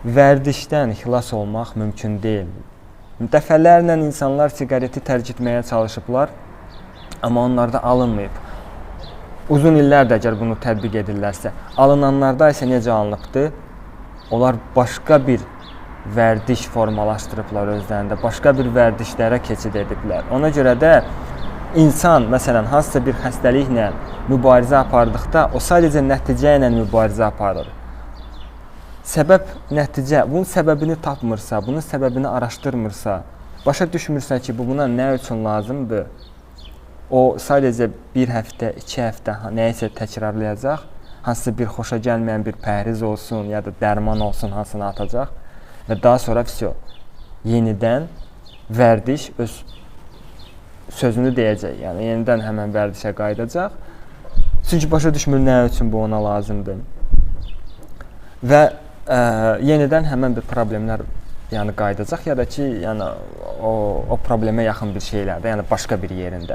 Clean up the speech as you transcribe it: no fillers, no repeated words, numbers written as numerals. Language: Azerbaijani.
Vərdişdən xilas olmaq mümkün deyil. Dəfələrlə insanlar siqareti tərk etməyə çalışıblar, amma onlarda alınmayıb. Uzun illərdir əgər bunu tətbiq edirlərsə, alınanlarda isə necə alınıbdı? Onlar başqa bir vərdiş formalaşdırıblar özlərində, başqa bir vərdişlərə keçid ediblər. Ona görə də insan, məsələn, hansısa bir xəstəliklə mübarizə apardıqda, o sadəcə nəticə ilə mübarizə aparır. Səbəb, nəticə, bunun səbəbini tapmırsa, bunun səbəbini araşdırmırsa, başa düşmürsə ki, bu buna nə üçün lazımdır, o sadəcə bir həftə, 2 həftə nəyisə təkrarlayacaq, hansısa bir xoşa gəlməyən bir pəhriz olsun ya da dərman olsun, hansını atacaq və daha sonra vəsyo, yenidən vərdiş öz sözünü deyəcək. Yəni yenidən həmən vərdişə qayıdacaq. Çünki başa düşmür nə üçün bu ona lazımdır. Və yenidən həmən bir problemlər yəni qayıdacaq ya da ki, yəni o problemə yaxın bir şeylərdə, yəni başqa bir yerində.